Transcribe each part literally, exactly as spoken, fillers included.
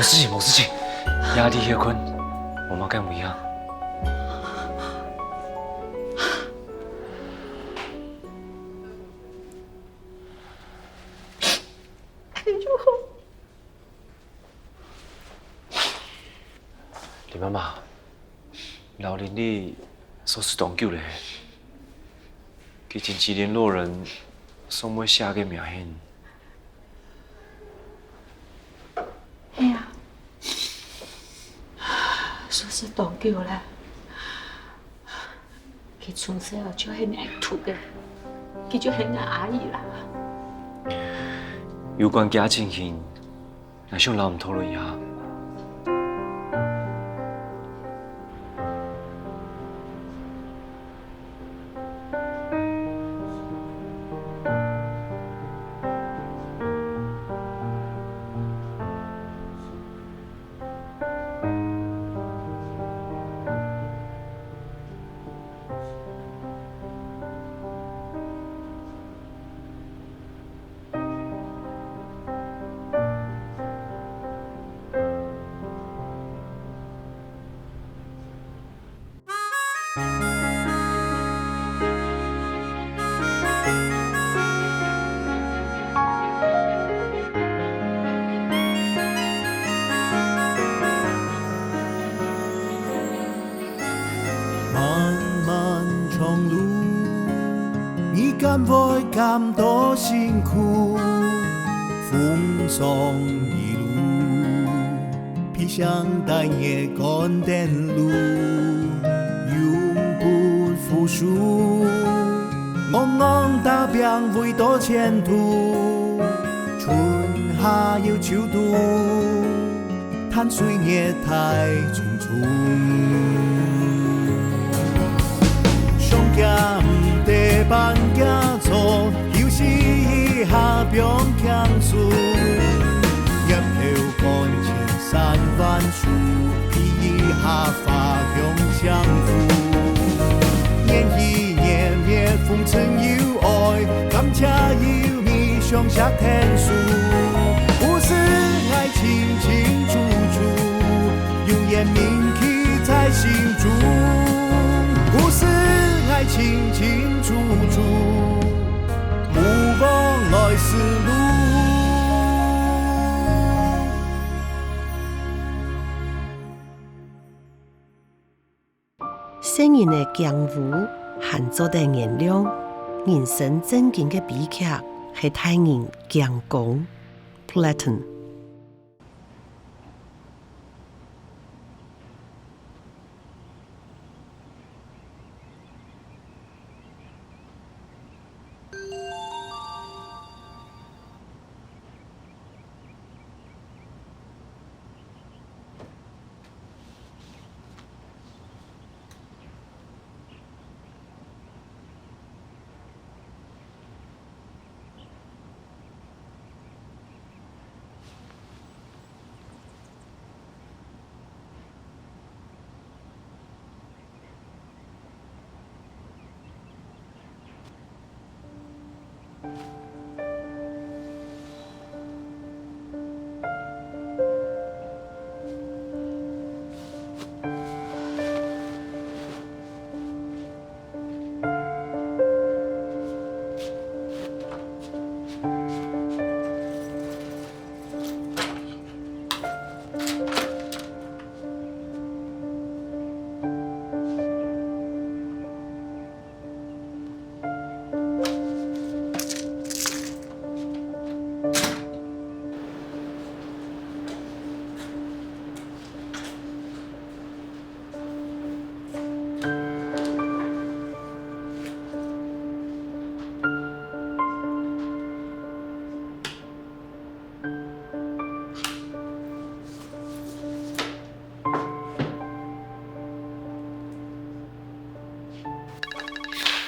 無事情，無事情，壓力越困，我妈该不一样。哎呦！ 林妈妈，老林你熟識當久咧，佢緊急聯絡人上尾寫个名信。係啊，熟識當久咧。 佢從細就係𠊎渡个，佢就係𠊎阿姨啦。有關佢个情形，𠊎想摎你討論一下。 漫漫長路，你敢會感到辛苦？風霜一路，披上大雪趕等路，永不服輸。戇戇打拚為著前途，春夏又秋冬， 淡水月台匆匆。上驚毋得半驚坐，休息一下放輕鬆。銳頭趕千山萬水，披一下花香相扶。年已年滅風塵又愛，感謝有 你上下天數，故事愛清清楚楚，永遠銘記在心中。故事愛清清楚楚，毋忘來時路。 細人个驚烏還做得原諒，人生正經个悲劇係大人驚公。Platon。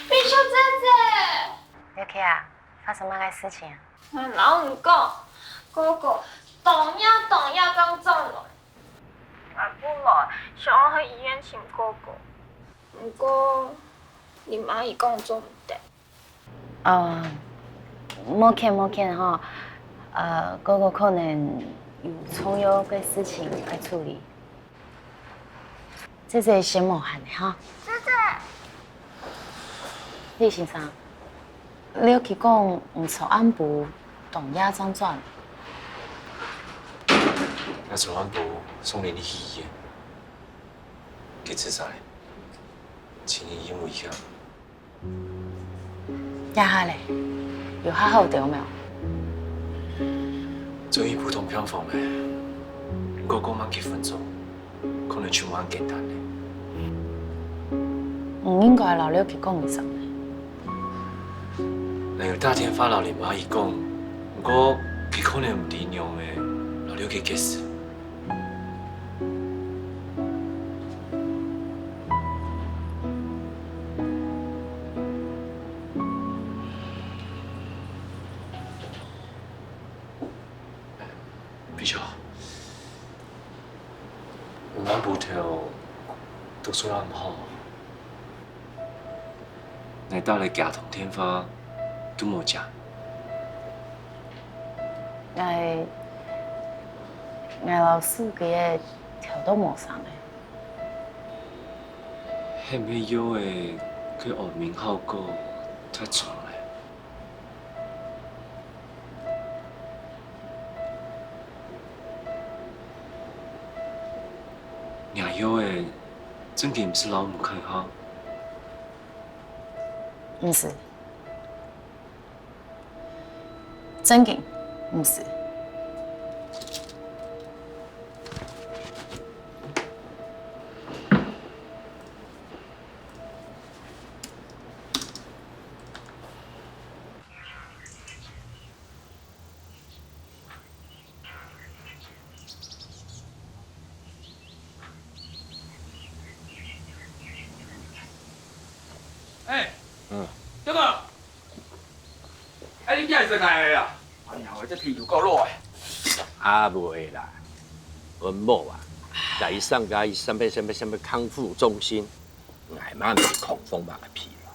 美秀姐姐，你屋企啊，發生麼个事情啊？𠊎摎你講，哥哥當夜當夜正轉來。𠊎本來想愛去醫院尋哥哥，毋過林阿姨講做毋得。 哦，無要緊，無要緊吼。呃，哥哥可能有重要个事情愛處理。姐姐先無閒哈。姐姐。李先生，你有去講，你昨暗晡當夜正轉？𠊎昨暗晡送你去醫院，佢自殺，請你因為佢。 這下咧，有較好兜無？轉去普通病房咧，毋過過吂幾分鐘，可能就吂簡單咧。毋應該摎你去講醫生咧。𠊎有打電話摎你阿姨講，毋過佢可能毋知仰仔摎你解釋。 比較，𠊎暗晡頭讀書也毋好，𠊎打來幾下通電話都無接。𠊎，𠊎摎手機仔調到無聲咧。係毋係藥仔个安眠效果忒重咧？ 若藥仔正經毋係摎你開吼？毋係，正經毋係。 欸，嗯。大哥，欸，你今仔日轉來啊？哎呀，這天氣有夠熱的。啊，毋會啦，阮某啊，帶伊上到伊啥物啥物啥物康復中心，𠊎嘛毋是空腹嘛个屁啦。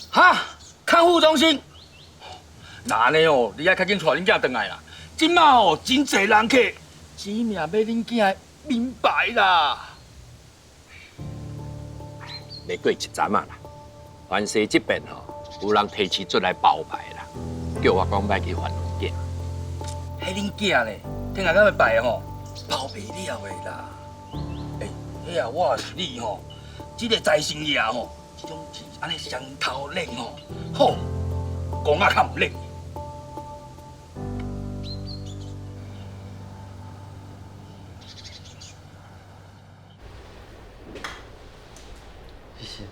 哈？ 康復中心。若按呢哦，你愛較緊帶恁囝轉來啦。這馬哦，真濟人客，指名欲恁囝个面牌啦。袂過一站仔啦，環西這邊吼，有人提前出來包牌啦，叫我講莫去煩阮囝。係恁囝咧，聽人講个牌吼，包袂了的啦。欸，哎呀，我若是你吼，這个財神爺吼， 這種是按呢雙頭冷吼，吼，講啊較毋冷。謝謝。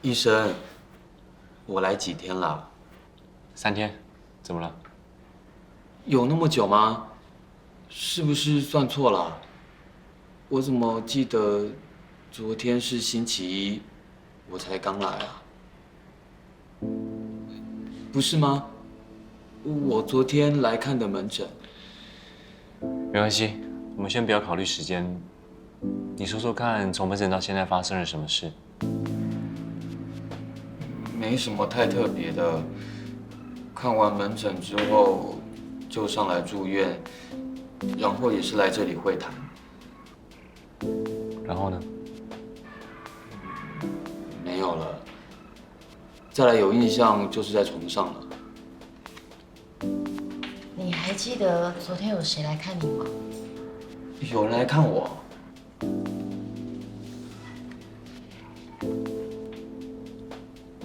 醫生，我來幾天了？三天，怎麼了？有那麼久嗎？是不是算錯了？我怎麼記得昨天是星期一，我才剛來啊？不是嗎？我昨天來看的門診。沒關係，我們先不要考慮時間， 你說說看，從門診到現在發生了什麼事？沒什麼太特別的，看完門診之後就上來住院，然後也是來這裡會談。然後呢？沒有了，再來有印象就是在床上了。 你還記得昨天有誰來看你嗎？有人來看我？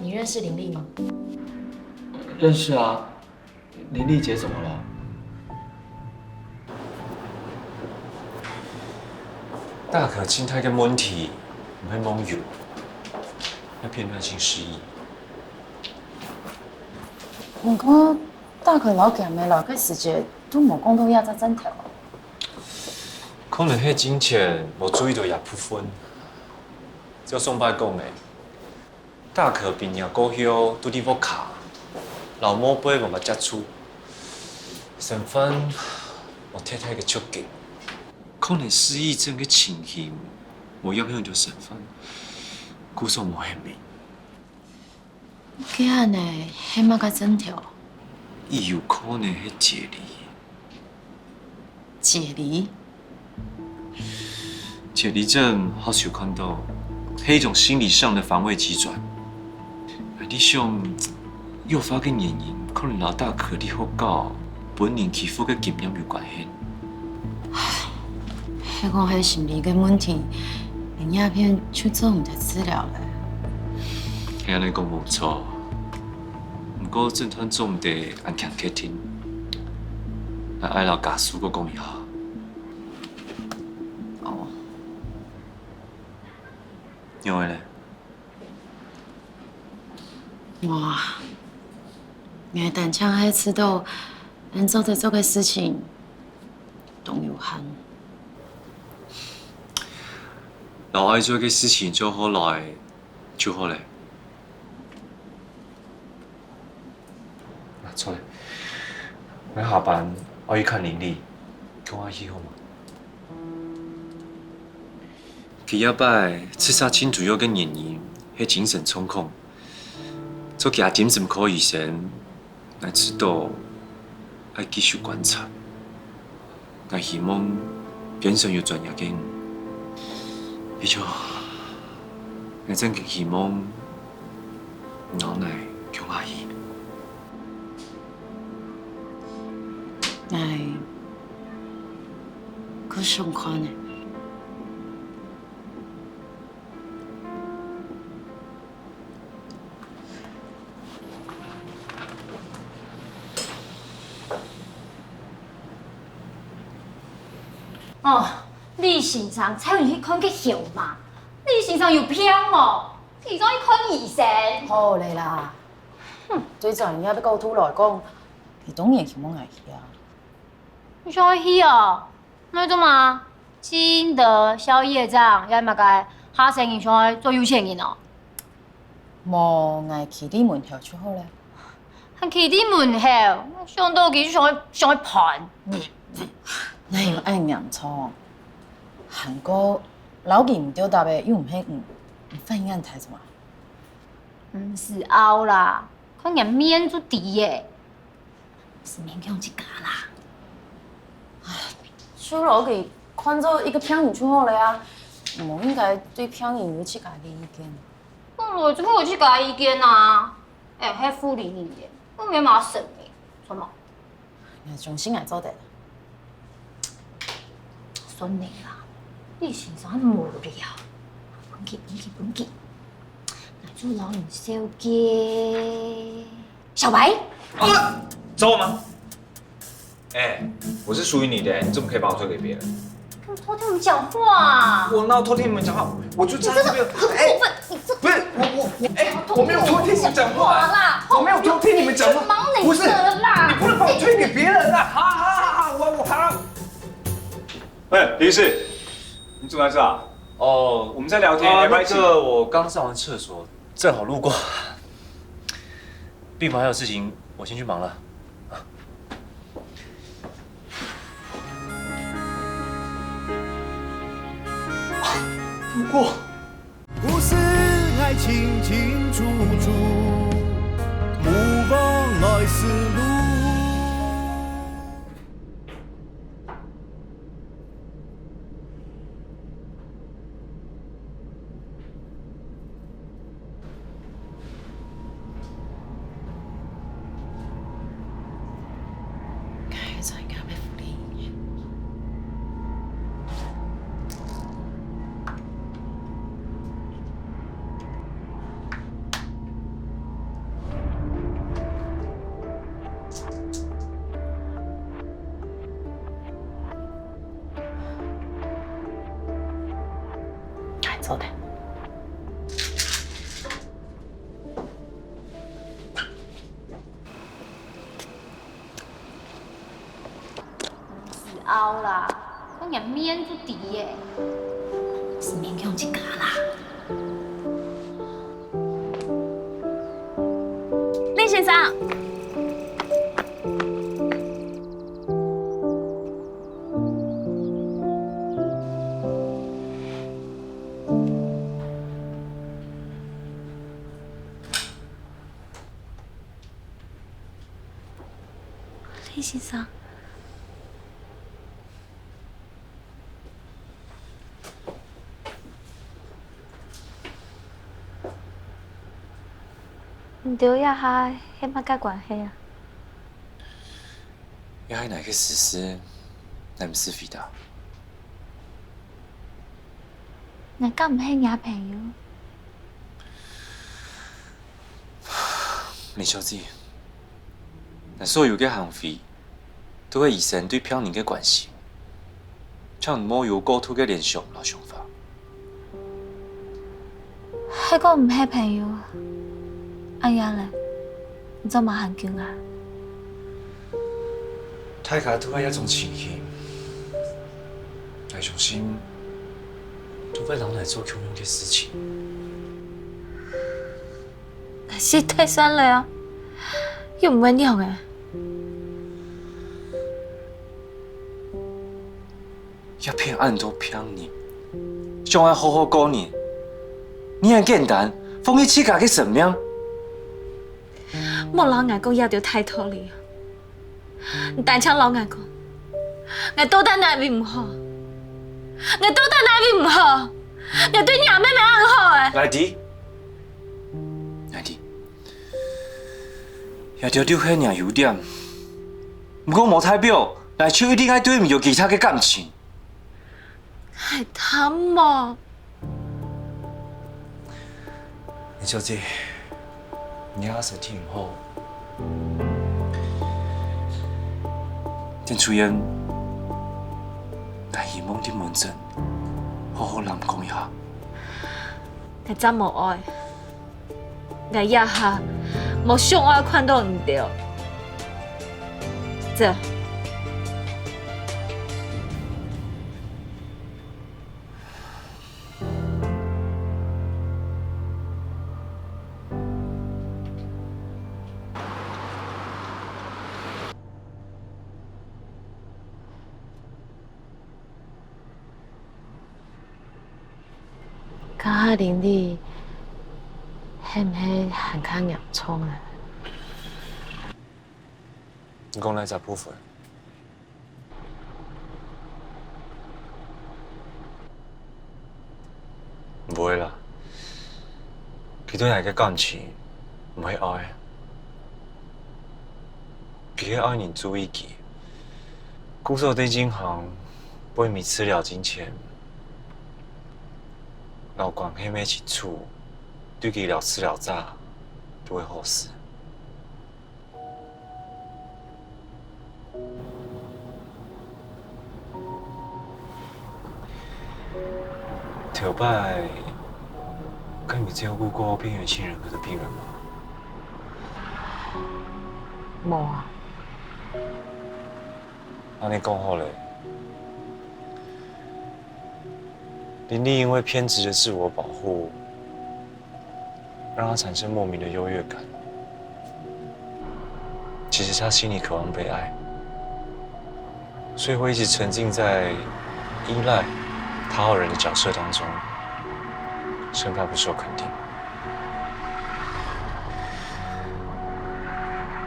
你認識林麗嗎？認識啊，林麗姐怎麼了？大可靜態个問題，毋係夢遊，要片段性失憶。毋過，大可摎佢阿姆來个時節，都無講到這隻症頭。可能係進前無注意到這部分。照上擺講个，大可畢業過後都在屋下，摎外背無麼接觸，身份無忒大个接近。可能失憶症个情形無影響到身份，故所無喊名。 該恁呢，係麼个症頭？佢有可能係解離。解離？解離症好少看到，係一種心理上的防衛機轉。啊，你想，誘發个原因可能摎大可在學校分人欺負个經驗有關係。 係講係心理个問題，連這片就做毋得治療了。係恁呢講無錯，毋過診斷做毋得恁強確定，還愛摎家屬過講一下。哦。仰仔咧？哇，𠊎單淨係知道，𠊎做得做个事情， 當有限。摎愛做个事情做好來就好咧。啊，著咧，𠊎下班愛去看鄰里，共下去好無？佢這擺自殺盡主要个原因係精神狀況，做厥精神科醫生， 𠊎知道愛繼續觀察。𠊎希望邊上有專業个人，而且𠊎真希望摎𠊎共下去。𠊎較想看呢。 哦，李先生，帶你去看个熊嘛？李先生有病哦，佢正去看醫生。好咧啦，哼，對專業个角度來講，佢當然希望𠊎去啊。你想愛去哦？ 𠊎做麼？盡多少爺仔，也麼个後生人想愛做有錢人哦。無，𠊎企在門口就好咧。還企在門口，想到佢就想愛，想愛盤。哪有恁嚴重？還過摎佢毋對答个又毋係你，你反應恁大做麼？毋使拗啦，看佢面就知咧。 係勉強自家啦。唉，就摎佢看做一個病人就好了啊，毋應該對病人有自家个意見。本來就有自家意見啊，𠊎係護理人員，又毋係麼神明，著無？𠊎相信𠊎做得。算你啦，你先生無聊，分佢，分佢，分佢，𠊎就摎你紹介。 小白，啊，找我嗎？哎，我是屬於你的，你怎麼可以把我推給別人？你偷聽我們講話啊！我哪有偷聽你們講話？我就站在這邊。你真的很過分，哎，你這不是，我，我，我，哎，我沒有偷聽你們講話，你幹嘛啦？我沒有偷聽你們講話，你去忙你的啦。不是，你不能把我推給別人啊！哈哈哈哈，我，我，哈。哎，李醫師，你怎麼在這啊？哦，我們在聊天，啊，要不要一起？那個，我剛上完廁所， 正好路過。病房還有事情，我先去忙了。路過。故事愛清清楚楚，無妨礙思路。 哎，坐等。好啦，看人面就知耶。是勉強自家啦。林先生，林先生。 你兜這下係麼个關係啊？這係哪个事實？你毋使回答。𠊎敢毋係若朋友？李小姐，你所有个行為， 都係醫生對病人个關心，請你莫有過度个聯想摎想法。係講毋係朋友，恁樣咧，你做麼還救𠊎？大家都係這種情形，𠊎相信都會摎𠊎做共樣个事情。 死忒算了啊，又毋會仰仔。這片恁多病人，想愛好好過日，你恁簡單放棄自家个生命？莫摎𠊎講這兜大道理啊！ 你單淨摎𠊎講，𠊎到底哪位毋好？𠊎到底哪位毋好？𠊎對你阿妹妹恁好欸！𠊎知，𠊎知，這兜就係若優點，毋過無代表𠊎就一定愛對你有其他个感情。 還貪慕。林小姐，你這下身體毋好，等出院，𠊎希望你門診好好摎𠊎講一下。𠊎正無愛。 𠊎這下無想愛看著你兜。走。該下林麗係毋係還較嚴重啊？你講哪隻部分？毋會啦，佢對𠊎个感情毋係愛。 佢係愛人注意佢，故所對進行餔美治療進前，摎關係乜清楚，對佢摎治療者都會好勢。 頭擺，該你照顧過邊緣型人格个病人無？無啊。恁樣講好了，林麗因為偏執的自我保護， 讓他產生莫名的優越感。其實他心裡渴望被愛，所以會一直沉浸在依賴、討好人的角色當中，生怕不受肯定。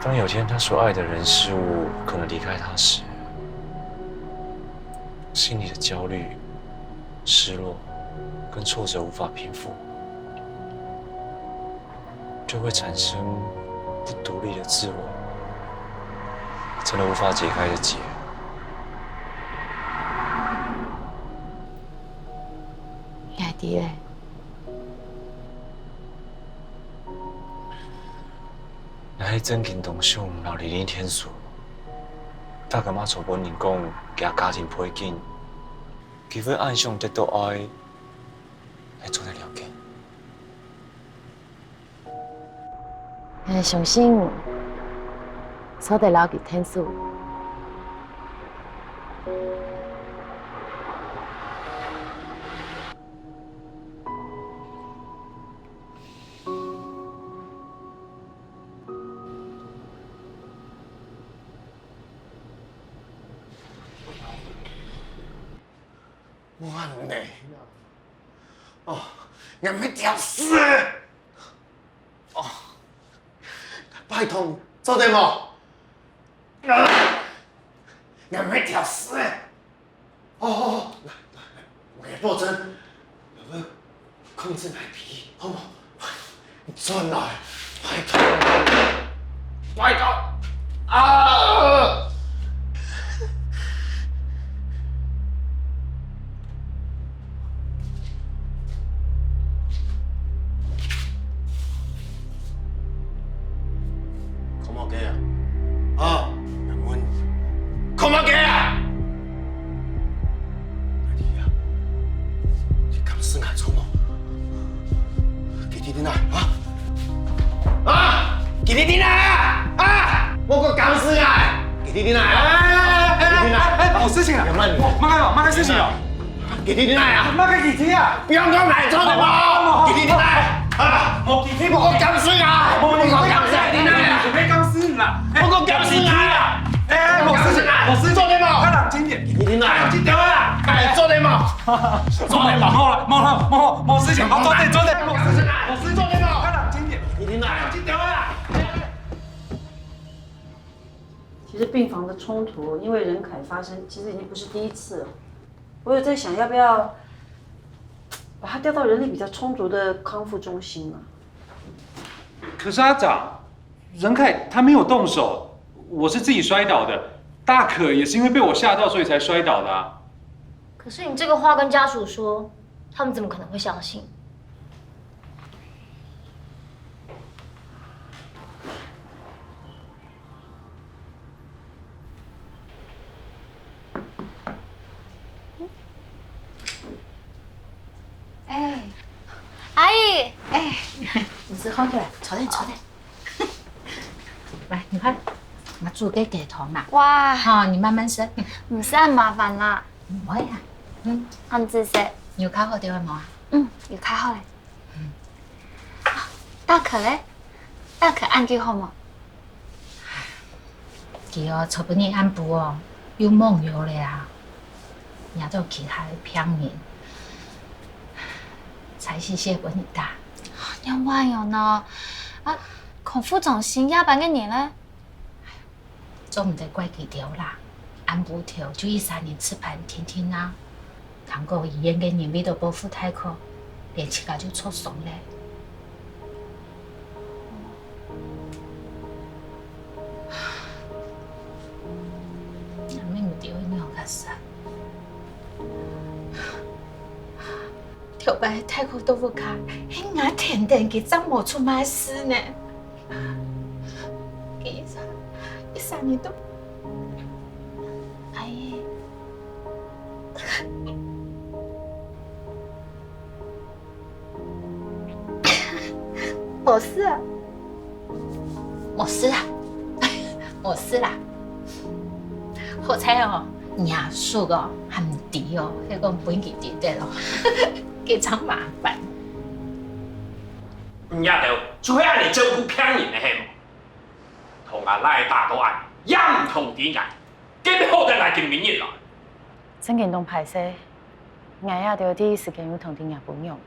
當有天他所愛的人事物可能離開他時，心裡的焦慮、失落跟挫折無法平復， 就會產生不獨立的自我，成了無法解開的結。𠊎知了。𠊎係真經當想毋摎玲玲𢯭手，大家嘛做分人講佢个家庭背景，佢會恁想得到愛，𠊎做得了解。 𠊎相信，做得摎佢𢯭手。哦，𠊎毋係條屎！哦，拜託，做得無？啊，𠊎毋係條屎！哦，哦，哦，來，來，來，𠊎保證，𠊎會控制𠊎脾氣，好無？你轉來，拜託，拜託，啊！ 看麼个啊？啊，𠊎問你，看麼个啊？哎呀，你監視𠊎做麼？佢在哪啊？啊，佢在哪啊？啊，莫過監視𠊎！佢在哪啊？哎哎哎哎哎，無事情啊！麼个事情啊？ 佢在哪啊？麼个事情啊？放過𠊎，做得無？佢在哪啊？無，佢在無？莫過監視𠊎！莫過監視𠊎！佢在哪啊？莫過監視𠊎！莫過監視𠊎！哎，無事情，無事情，做得無？較冷靜點，佢在哪啊？冷靜點啊！哎，做得無？做得無？無了，無了，無，無事情，好，做得，做得，無事情，無事，做得無？較冷靜點，佢在哪啊？冷靜點啊！其实病房的冲突，因为任凯发生，其实已经不是第一次了。我有在想，要不要把他调到人力比较充足的康复中心啊？可是阿长，任凯他没有动手，我是自己摔倒的。大可也是因为被我吓到，所以才摔倒的啊。可是你这个话跟家属说，他们怎么可能会相信？哎，阿姨，哎，你食好个，坐等坐等。来，你看，我煮个雞湯啦。哇，好，你慢慢食。毋使恁麻烦啦。毋會啊，嗯，恁仔細。你有較好點無啊？嗯，有較好咧。大可咧？大可恁久好無？佢哦，昨晡日暗晡哦，又夢遊了啊，惹到其他个病人，才死死分人打。仰會哦呢？啊，康復中心夜班个人咧？ 做毋得怪佢兜啦。暗晡頭就一儕人值班定定啊，聽講醫院个人為著保護大可，連自家就著傷咧。阿姆，你兜仰結煞？頭擺大可到屋下，係𠊎跈等佢正無出麼事呢。 佢一儕一儕人都，哎，無事啊，無事啊，無事啦。好彩哦，若叔哦還毋知哦，係講分佢知得咯，佢正麻煩。 你這兜就係恁呢照顧病人个係無？同吾倈打到恁，也毋通知𠊎，該好得𠊎今晡日來。正經當歹勢，𠊎這兜第一時間有通知若餔娘。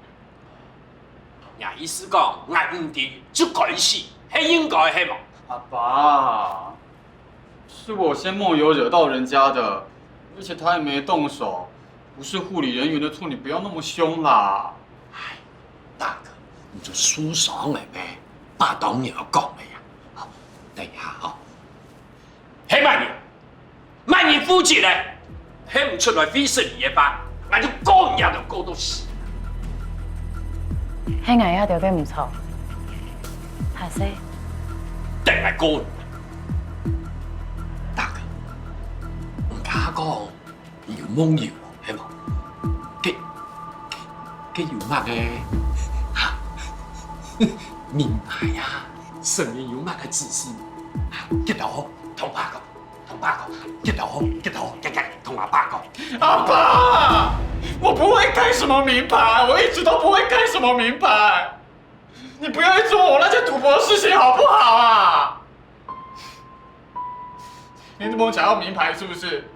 若意思講，𠊎毋知就該死，係應該係無？阿爸，是我先夢遊惹到人家的，而且他也沒動手，不是護理人員的錯，你不要那麼兇啦。 大哥，你就受傷了咩？爸當然愛講个呀。好，等一下哈。係麼人？麼人負責咧？喊毋出來會死你个話，𠊎就告你兜告到死。係𠊎這兜个毋著，歹勢。等𠊎告你。大哥，你頭下講 你有夢遊係無？該該有麼个？哈，明牌啊，神明有麼个指示？哈，吉老好，同爸講，同爸講，吉老好，吉老好，吉吉，同阿爸講。阿爸，我不會開什麼明牌，我一直都不會開什麼明牌。你不要再做我那些賭博的事情好不好啊？你怎麼想要明牌是不是？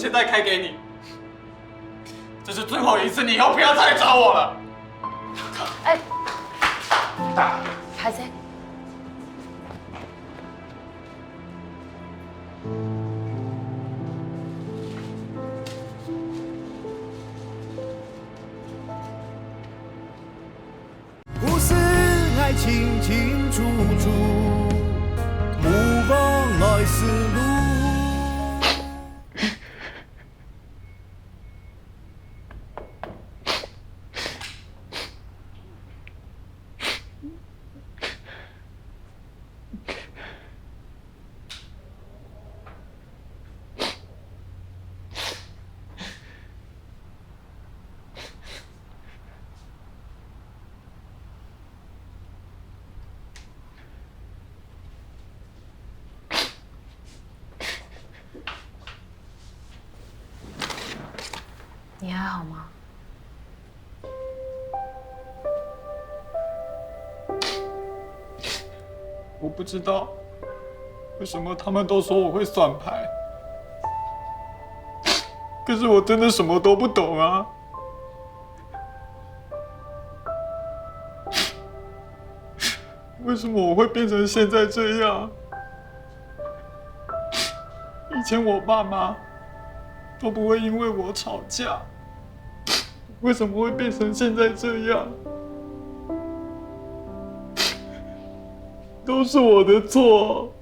现在开给你，这是最后一次，你以后不要再来找我了。哎，大，还在。故事愛清清楚楚，莫忘來時路。你还好吗？我不知道为什么他们都说我会算牌，可是我真的什么都不懂啊。 为什么我会变成现在这样？以前我爸妈都不会因为我吵架，为什么会变成现在这样？都是我的错。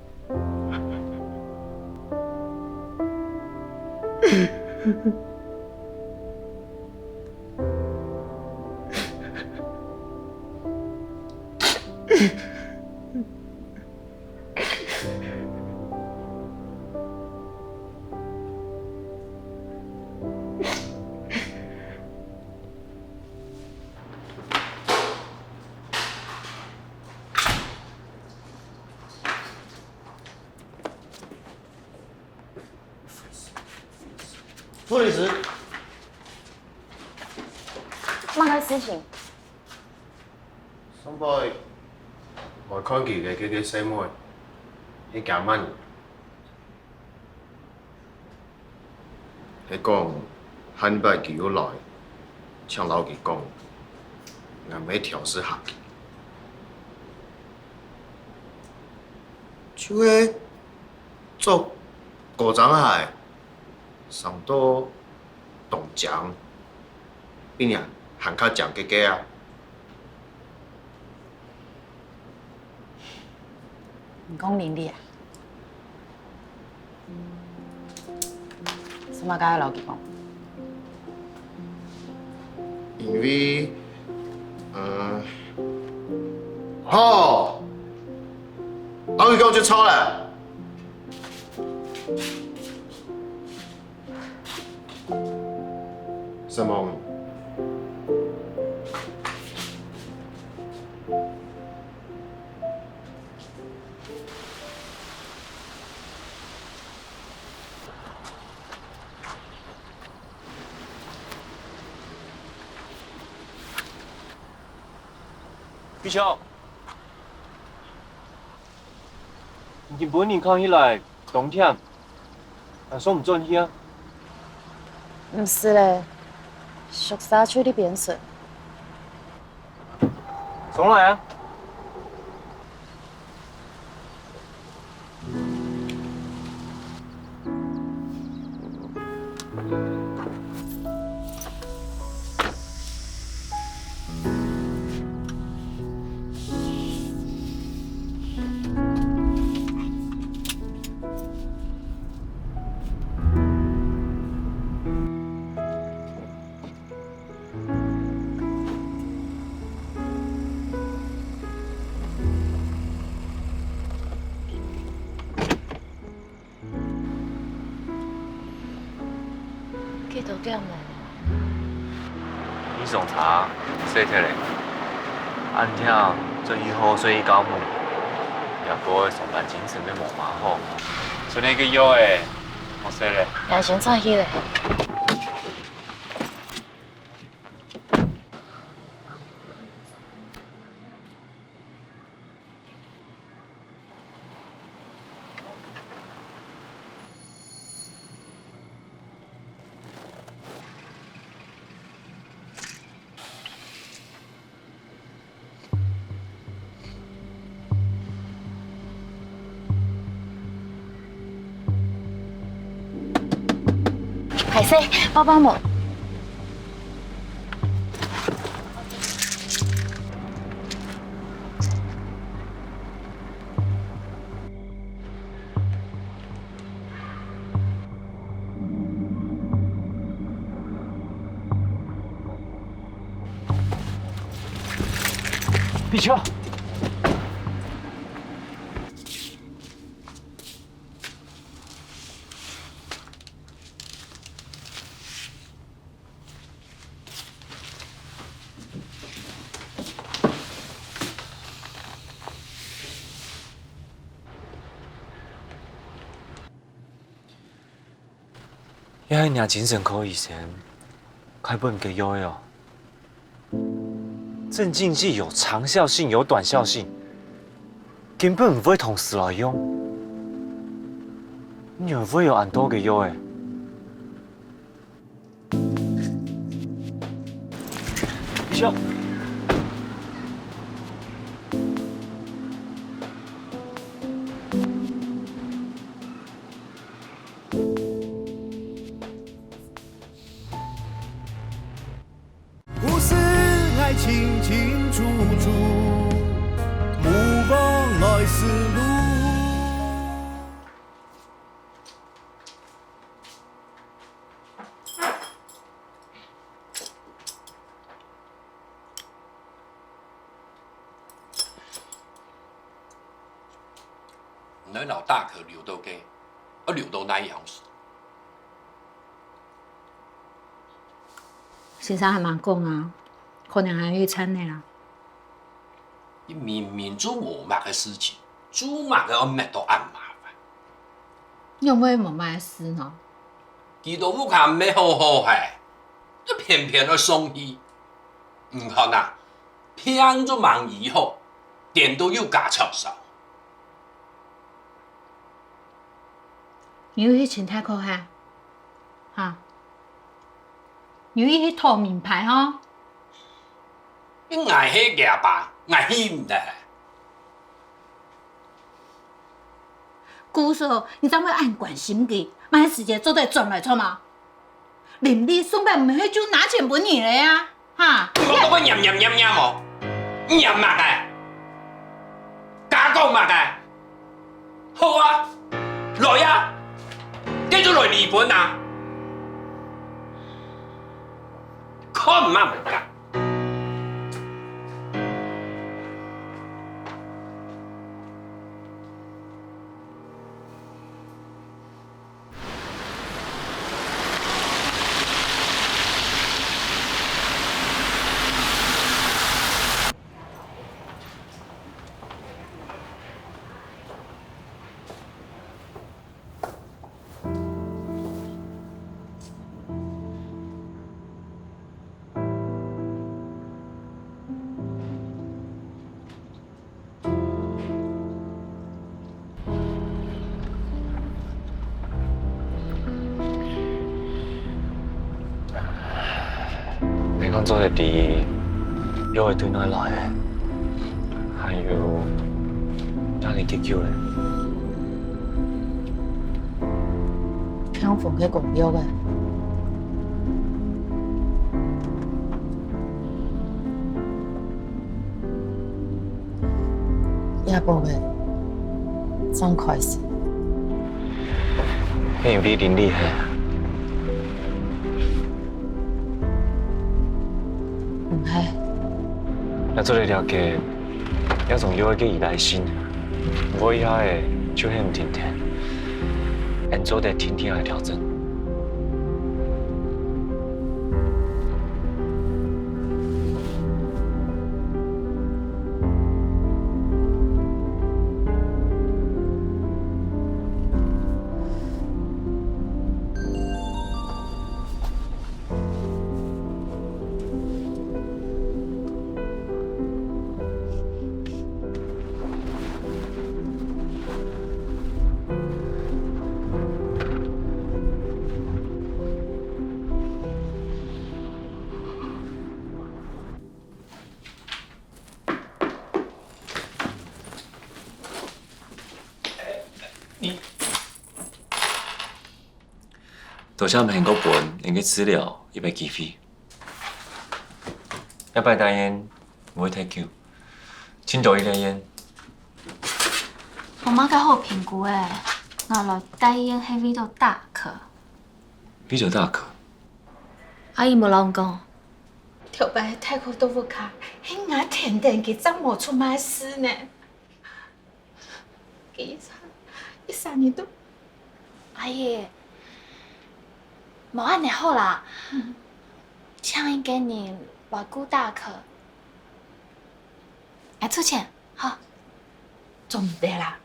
苏律师，麼个事情？上擺𠊎看佢个該个細妹，係厥滿人。係講下擺佢又來，請摎佢講，𠊎毋係挑事嚇佢。就係 著高踭鞋，生到當靚，比人還較靚个个啊。你講林麗啊？做麼个愛摎佢講？因為，呃，吼，摎佢講就著了。 承蒙。必勝， 你今晡日看起來當悿，還上毋轉去啊？毋使咧，宿舍就這片脣。上來啊！ 幾多點咧？起床茶，洗忒咧。恁悿，著一號睡衣到暗晡，也過上班精神也無麼好。昨日个藥仔，好食咧。𠊎先轉去咧。會使幫幫忙？ 這係若精神科醫生開分你个藥仔哦。鎮靜劑有長效性，有短效性，根本毋會同時來用。仰會有恁多个藥仔？ 故事愛清清楚楚，毋枉來時路。 你老大哥留到該，愛留到哪樣時？先生還吂講啊，可能還有一站呢啦。你明明就無麼个事情，做麼个愛搣到恁麻煩？仰會無麼个事呢？佢都屋下搣好好嘿，你偏偏愛送去。你看啊，病都吂醫好，顛倒又加長燒。 你有去尋大哥哈？哈？你有去討明白吼？你𠊎係厥爸，𠊎去毋得。姑嫂，你正會恁關心佢，麼个時節做得轉來著無？ 鄰里上擺毋係就拿錢分你了啊？哈？你講到𠊎念念念念哦，念麼个？加講麼个？好啊，來啊，繼續來離婚啊！看嘛毋敢。 你講做得知，藥仔對哪來个？還有，哪裡急救个？聽風个講藥个。 夜半个，正開始。係因為恁厲害啊？毋係。也做得了解，這種藥仔个依賴性，毋過這下个就係毋定定，恁做得定定來調整。 你，多謝你肯過分𠊎个資料一擺機會。這擺大院毋會忒久，盡多一個月。無麼个好評估个，𠊎來大院係為著大可。為著大可？阿姨無摎你講。頭擺大可到屋下，係𠊎跈等佢正無出麼事呢。 佢一生，一生人都……阿姨，無恁樣好啦，請一個人來顧大可，𠊎出錢，好。做毋得啦，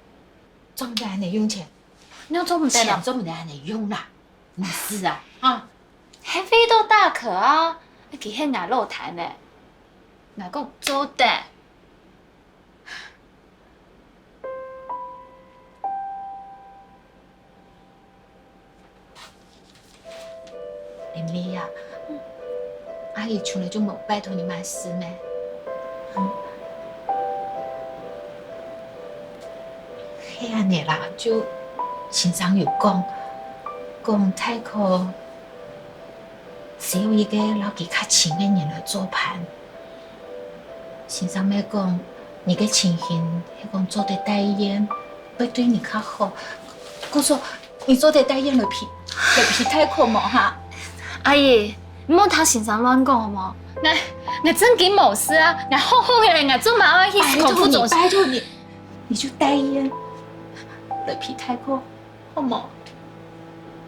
做毋得恁樣用錢，仰做毋得咯？錢做毋得恁樣用啦，毋使啊，啊！係為著大可啊，佢係𠊎老弟呢，𠊎講做得。 林麗啊，阿姨從來就無拜託你麼事咩？係恁樣啦，就先生有講，講大可 需要一個摎佢較親个人來做伴。先生乜講，你个情形係講做得大院，會對你較好。故所，你做得大院來陪，來陪大可無哈？阿姨，你莫聽先生亂講好無？𠊎，𠊎正經無事啊，𠊎好好个，𠊎做麼愛去重複做事？拜託你，拜託你，你就大院來陪大可，好無？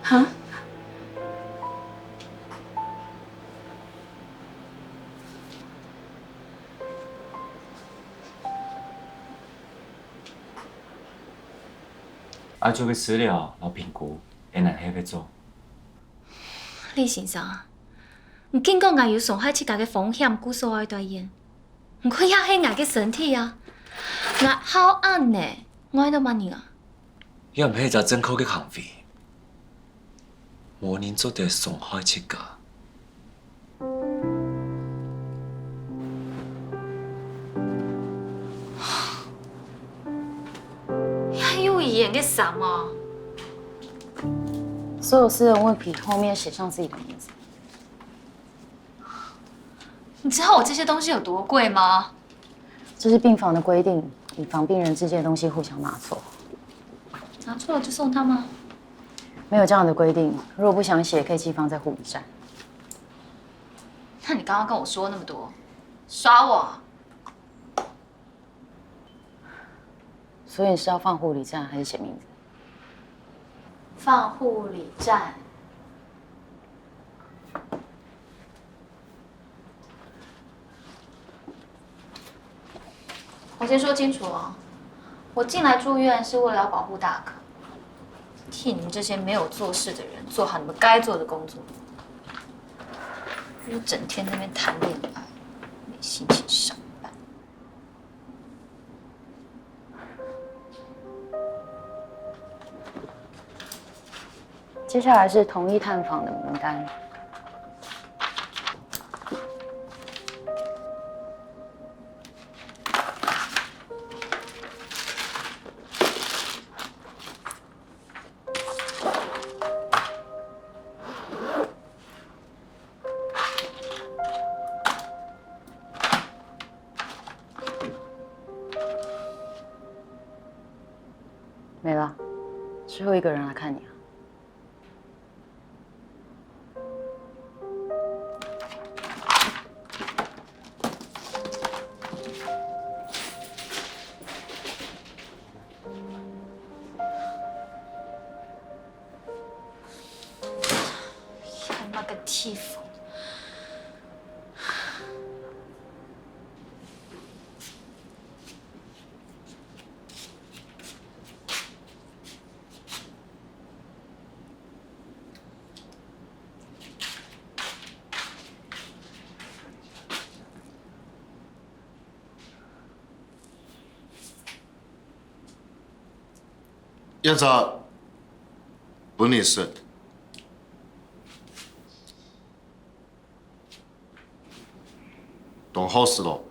哈？ 愛做个資料摎評估，𠊎等係會做。李先生，你緊講𠊎有傷害自家个風險，故所愛大院。毋過也係𠊎个身體啊，𠊎好恁呢，𠊎愛到麼人啊？ 這毋係一隻正確个行為，無人做得傷害自家。還有遺言个啥嘛？所有私人物品後面寫上自己的名字。 你知道我這些東西有多貴嗎？這是病房的規定，以防病人之間的東西互相拿錯。拿錯了就送他嗎？沒有這樣的規定，如果不想寫，可以寄放在護理站。那你剛剛跟我說那麼多，耍我啊？ 所以你是要放護理站還是寫名字？放護理站。我先說清楚哦，我進來住院是為了要保護大可，替你們這些沒有做事的人做好你們該做的工作。不是整天在那邊談戀愛，沒心情上班。 接下來是同意探訪的名單。 沒了，最後一個人來看你啊。 還麼个地方？ 這隻分你食。當好食咯。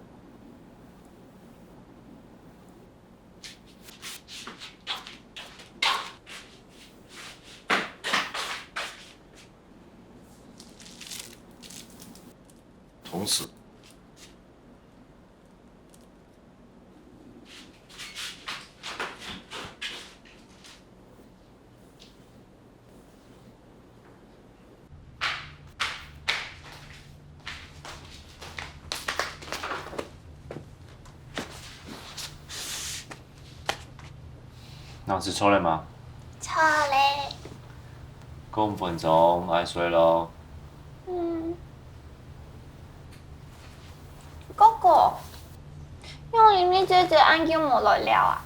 事。 腦子錯了嗎？錯了。過五分鐘愛睡咯。嗯。哥哥，仰玲玲姐姐恁久無來尞啊？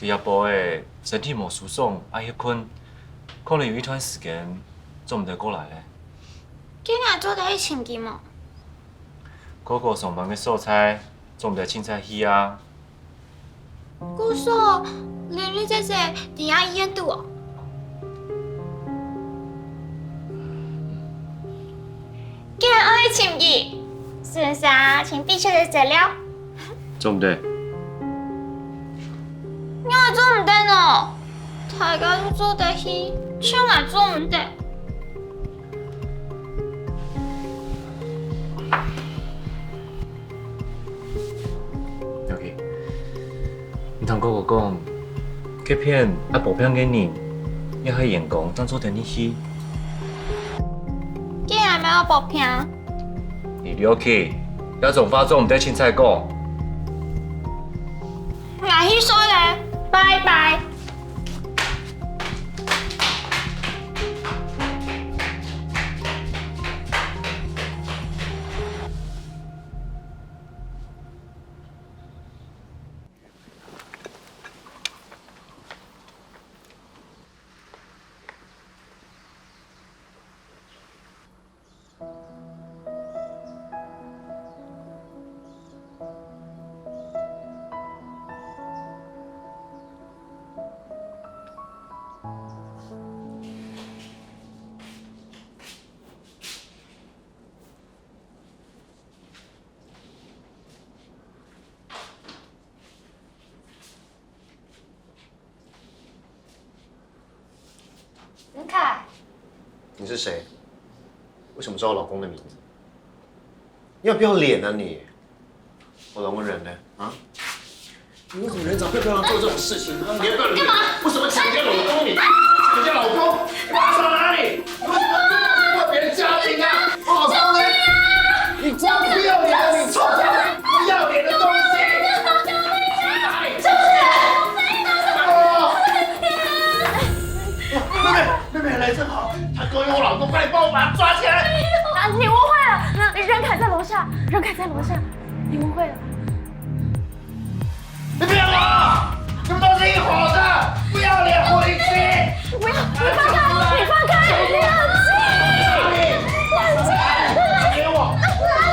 佢這晡仔身體無舒爽，愛歇睏，可能有一段時間做毋得過來咧。該𠊎做得去尋佢無？哥哥上班个所在，做毋得凊彩去啊。故所，玲玲姐姐在這醫院肚哦。 該𠊎愛去尋佢，順續尋必缺个資料。做毋得。仰會做毋得呢？大家都做得去，就𠊎做毋得。 OK，你同哥哥講，該片愛保平个人，也係員工正做得入去。該𠊎乜愛保平？你了去，這種話做毋得清彩講。𠊎去睡咧，拜拜。 文凯，你是谁？为什么知道我老公的名字？你要不要脸啊你？我老公人呢？啊？你为什么人长漂漂亮做这种事情啊？你要不要脸？为什么抢人家老公？你抢人家老公？你把他藏哪里？你为什么要破坏别人家庭啊？我老公呢？你这样不要脸啊！你臭不要脸的东西！ 妹妹，妹妹来正好，他勾引我老公，快点帮我把他抓起来！啊，你误会了，那任凯在楼下，任凯在楼下，你误会了。你不要了，你们都是一伙的，不要脸，狐狸精！不要，你放开，你放开，你冷静，冷静，冷静。给我，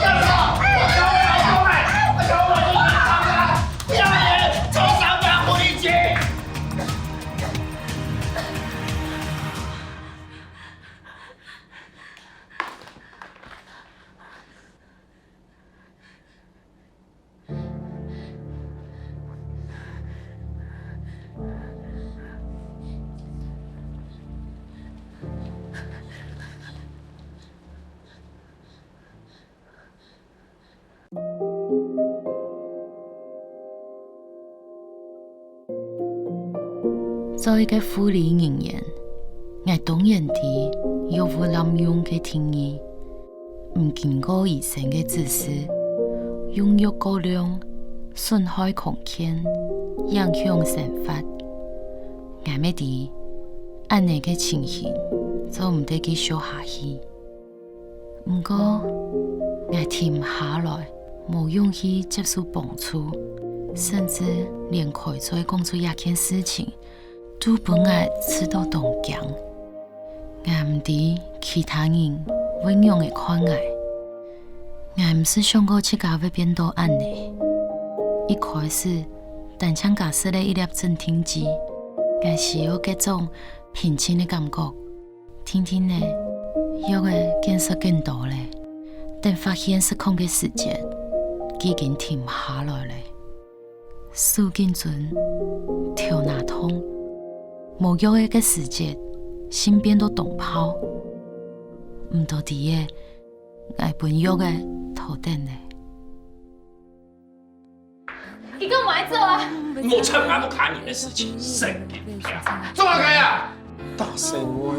干什么？我叫我老公来，我叫我老公来。 不要脸，臭三八狐狸精！做一個護理人員，𠊎當然知藥物濫用个定義，毋經過醫生个指示，用藥過量，損害康健，影響生活。𠊎乜知，恁呢个情形，做毋得繼續下去。 毋過，𠊎停毋下來，無勇氣接受幫助，甚至連開嘴講出這件事情，都分𠊎試著當驚。𠊎毋知其他人會仰仔看𠊎。𠊎毋識想過自家會變到恁呢。一開始，單淨假設了一粒鎮定劑，𠊎需要該種平靜个感覺。 定定仔，藥仔見食緊多咧，等發現失控个時節，已經停毋下來咧。手緊顫，頭那痛，無藥仔个時節，心變到當泡，毋多知个，𠊎分藥仔拖等咧。你幹嘛做啊？莫插𠊎屋下人个事情，神經病！做麼个啊？大聲話。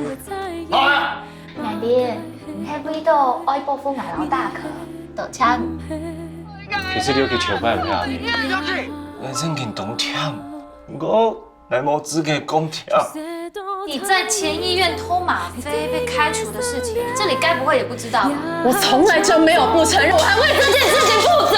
好啊！𠊎知，你係為到愛保護𠊎摎大哥，多謝你。其實你有去求拜毋係啊？𠊎正經當忝，毋過 𠊎無資格講忝。你在前醫院偷嗎啡被開除的事情，這裡該不會也不知道吧？我從來就沒有不承認，我還為這件事情負責。